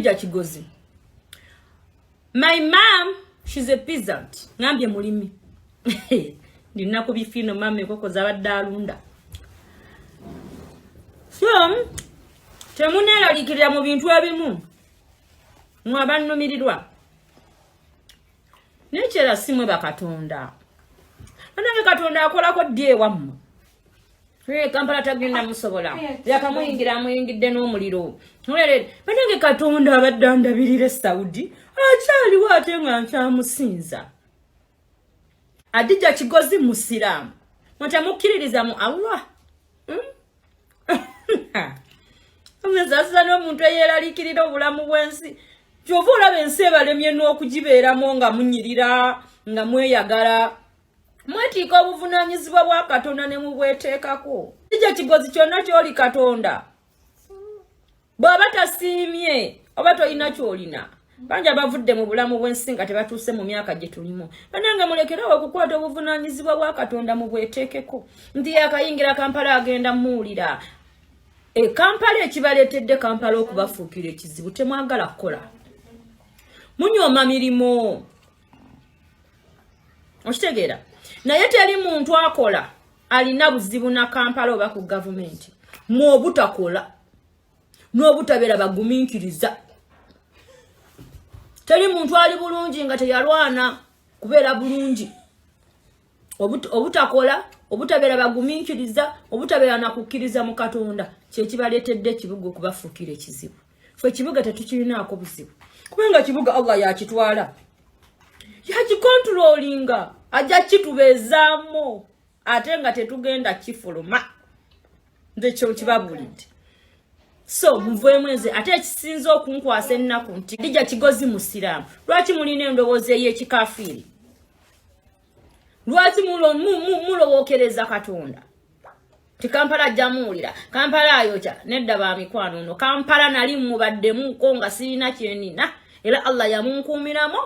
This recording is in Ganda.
Adija Kigozi, my mom, she's a peasant. Ngambye mulimi, ndina ku bifiino. Mama enkoko zabadde alunda. So temuneeraliikirira mu bintu ebimu, mwe abannumirirwa. Naye kyera si mwe bakatonda. Banange, Katonda akolako ddi ewammwe? Kampala tagenda musobola, yakamuyingira, amuyingidde n'omuliro. Banange, Katonda abadde andabirira e Saudi, akyaliwo, ate nga nkyamusinza. Adija Kigozi musiraamu, mwetemukkiririza mu Allah? Saasira n'omuntu eyeeraliikirira obulamu bw'ensi. Kyova olaba ensi ebalemye n'okugibeeramu, nga munyirira, nga mweyagala, mwetiika obuvunaanyizibwa bwa Katonda ne mubweteekako. Kijja Kigozi, kyonna kyoli, Katonda bw'aba tasiimye, oba tolina kyolina. Bangi abavudde mu bulamu bw'ensi nga tebatuuse mu myaka gye tulimu. Banange, mulekerewo okukwata obuvunaanyizibwa bwa Katonda mubweteekeko nti yakayingira Kampala, agenda muwulira e Kampala. Ekibaleetedde Kampala okubafuukira ekizibu, temwagala kukola, munyooma mirimu. Okitegeera? Naye teri muntu akola alina buzibu na Kampala oba ku gavumenti. Mwe obutakola n'obutabeera bagumiikiriza. Teri muntu ali bulungi nga teyalwana kubeera bulungi. Obutakola, obutabeera bagumiikiriza, obutabeera nakukkiriza mu Katonda, kyekibaleetedde ekibuga okubafuukira ekizibu. Fe ekibuga tetukirinaako buzibu, kubanga kibuga Allah yakitwala, yakicontrollinga, ajja kitubeezaamu, ate nga tetugenda kifuluma. Nze kyo kibabuulidde, so muveemu. Enze ate ekisinza okunkwasa ennaku nti Dija Kigozi musiraamu. Lwaki mulina endowooza ey'ekikafiiri? Lwaki mulowookereza Katonda ti Kampala ajja muwulira, Kampala ayokya? Nedda ba mikwano, no Kampala nali mubaddemuko nga sirina kyenina, era Allah yamunkuumiramu.